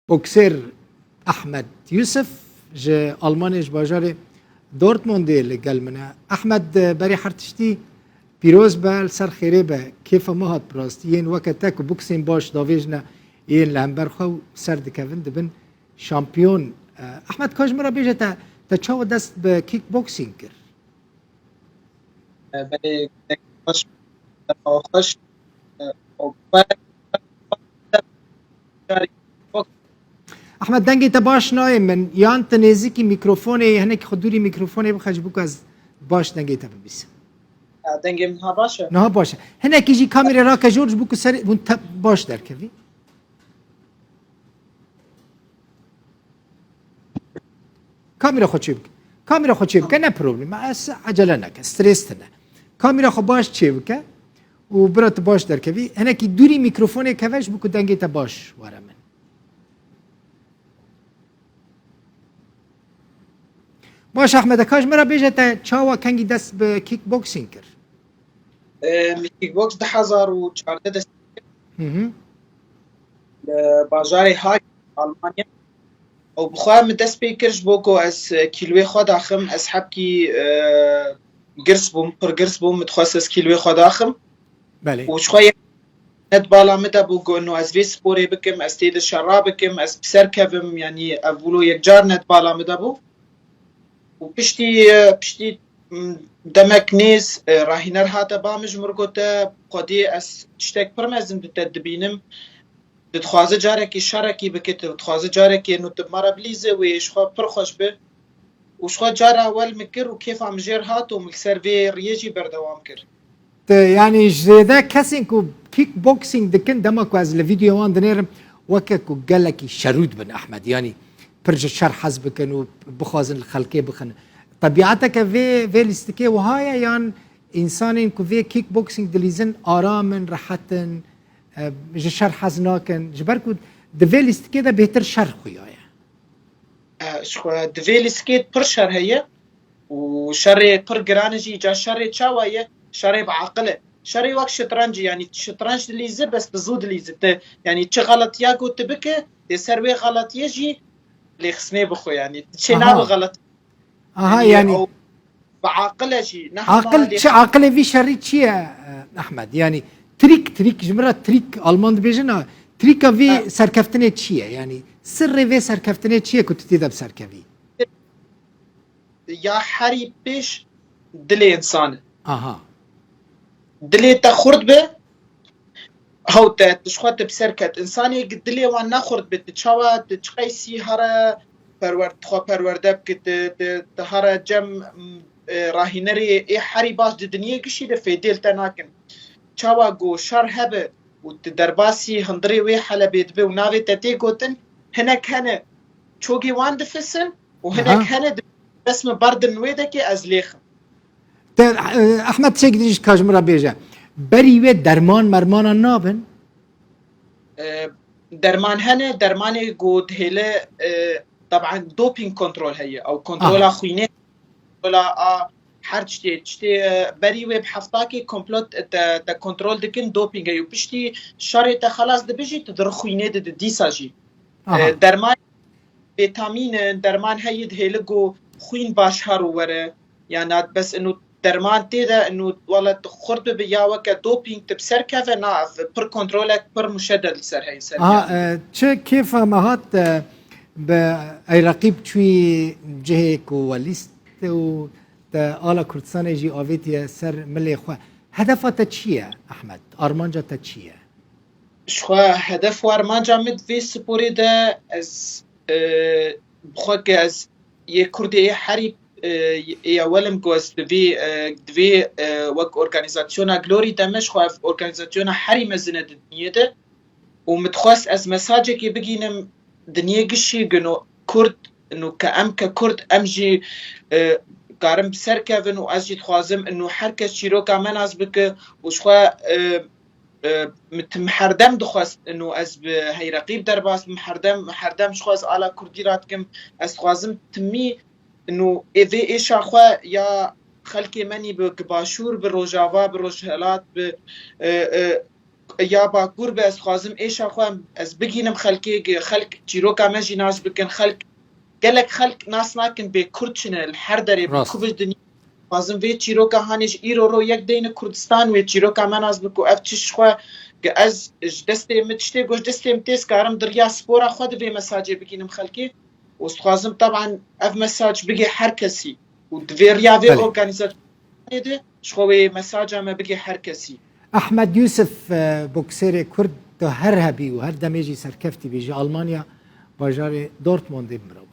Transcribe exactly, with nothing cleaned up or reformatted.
Bokser Ahmed Yusuf ji Almanyayê, ji bajarê Dortmundê li gel min e. Ahmed, berî her tiştî pîroz be, li ser xêrê be. Kêfa me hat bi rastî. Yên weke te ku boksên baş davêjine yên li hember xwe û ser dikevin, dibin şampiyon. Eh, Ahmed, ka ji min re bêje, te, te çawa dest bi kickboxing kir? Belê, gelek baş, xweş. Ahmed, dengê te baş nayê min. Yan tu nêzîkî mîkrofonê, hinekî xwe dûrî mîkrofonê bixe, ji bo ku ez baş dengê te bibîsim. Ha, dengê min ha baş e? Niha baş e. Hinekî jî kamîrê rake jor, ji bo ku ser hûn te baş derkevî. Kamîra xwe çê bike. Kamîra xwe çê bike, ne problem e. Ez ecele neke, stres tine. Kamîra xwe baş çê bike û bira tu baş derkevî. Hinekî dûrî mîkrofonê keve, ji bo ku dengê te baş were min. Baş Ahmed, ka ji min re bêje, te çawa, kengî dest bi kickboxing kir? Em, kickbox du hezar û çardeh dest pê kir. Hı hı. Li bajarê Haag, Almanya. Û bi xwe min dest pê kir ji bo ku ez, e, kîloyê xwe daxim, ez hebkî, e, girs bûm, pir girs bûm, min dixwest ez kîloyê xwe daxim. Belê. Û ji xwe yek ne di bala min de bû ku ino ez vê sporê bikim, ez tê de şera bikim, ez bi ser kevim, yanî ev wilo yekcar ne di bala min de bû. Û piştî, e, piştî, m, demek nêz, e, rahîner hate ba min, ji min re gote, Xwedê, ez tiştek pir mezin di te dibînim. Tu dixwaze carekî şerekî bike, tu dixwaze carekî ino tu bi me re bilîze, wê ji xwe pir xweş be. Û ji xwe cara wel min kir û kêfa min jêr hat û min li ser vê riyê jî berdewam kir. Te, yanî, ji zêde kesên ku kickboxing dikin, dema ku ez li vîdyoya wan dinêrim, weke ku gelekî şerû dibin, Ehmed. Yanî, pir ji şer hez bikin û bixwazin li xelkê bixin. Tebîeteke vê, vê lîstikê wiha ye, yan însanên ku vê kickboxing dilîzin aram in, rehet in, e, ji şer hez nakin? Ji ber ku di vê lîstikê de bêhtir şer xuya ye. E, ji xwe di vê lîstikê pir şer heye û şerê pir giran e jî. Ca şerê çawa ye? Şerê bi aqil e. Şerê wek şitrenc e, yanî şitrenc dilîze, bes bi zû dilîze. Te, yanî çi xeletiya ku tu bike, dê ser wê xeletiyê jî lêxistinê bixwe, yanî çê Aha. nabe xelet. Aha, yanî yanî ew bi aqil e jî, ne hema Aqil, lêx- çi aqilê vî şerî çi ye, e, Ehmed? Yanî trîk, trîk, ji min re trîk, Alman dibêjin, ha, trîka vî Ha. serkeftinê çi ye? Yanî sirrê vê serkeftinê çi ye ku tu tê de bi ser kevî? Ya herî pêş dilê însan e. Aha. Dilê te xurt be, hew te, tu ji xwe tu bi ser ket. Însanê dilê wan ne xurt be, tu çawa, tu çiqeysî here perwer-, xwe perwerde bike, tu, tu, tu here cem, m, e, rahînerê ê herî baş di dinyê gişî de fêdê li te nakin. Çawa ku şer hebe û tu derbasî hundirê wê helebê dibe û navê te tê gotin, hinek hene çogê wan difisin û hinek Aha. hene di resmi ber din wê dekê ez lêxim. Te, e, Ehmed, tiştekî din jî ka ji min re bêje. Berî wê derman mermanan nabin? E, derman hene, dermanê ku dihêle, e, taban doping kontrol heye. Ew kontrola Aha. xwînê, kontrola a her tiştê, tiştê, e, berî wê bi heftakê komplot te, te kontrol dikin, doping heye. Û piştî şerê te xelas dibe jî, tu di xwînê de di dîsa jî. Aha. E, derman vîtamîn in, derman heye dihêle ku xwîn baş her û were. Yan na bes ino derman tê de, ino wele tu xurt bibe ya weke doping tu bi ser keve, na, ev pir kontrolek pir muşeded li ser heye, ser Aha, giyanê. e, çi kêfa me hat, e, bi ey reqîb çûyî cihê ku we lîst û te ala Kurdistanê jî avêtiye ser milê xwe. Hedefa te çi ye, Ehmed? Armanca te çi ye? Ji xwe hedef û armanca min di vê sporê de ez, e, bi xwe ke ez yê Kurdê yê herî, e, yê ewel im ku ez di vê, e, di vê, e, wek organîzasyona Glory de me, ji xwe ev organîzasyona herî mezin e di dinyê de û min dixwest ez mesajekê bigînim dinyê gişî, gino Kurd, ino ke em ke Kurd, em jî, e, karin bi ser kevin û ez jî dixwazim ino her kes çîroka me nas bike û ji xwe, e, e, min tim herdem dixwest ino ez bi heyreqîb derbas bim, herdem, herdem ji xwe ez ala Kurdî radikim, ez dixwazim timî ino ê vê êşa xwe ya xelkê me nî bi, bi Başûr, bi Rojava, bi Rojhelat, bi, e, e, ya Bakur be, ez dixwazim êşa xwe ez bigînim xelkê, gi xelk çîroka me jî nas bikin. Xelk, gelek xelk nas nakin bê Kurd çi ne, li her derê bi Rast. ku bi dinya. Dixwazim vê çîroka hanê ji îro ro yek deyne Kurdistan, wê çîroka me nas bi ku ev çi ji xwe, gi ez ji destê min tiştê ku ji destê min tê, ez karim di riya spora xwe di vê mesajê bigînim xelkê. Û ez dixwazim teban ev mesaj bigê her kesî. Û di vê riya vê Belê. organîzasyonê de ji xwe wê mesaja me bigê her kesî. Ahmed Yusuf, e, boksêrê Kurd, tu her hebî û her demê jî serkeftî bî, ji Almanya, bajarê Dortmundê, mirov.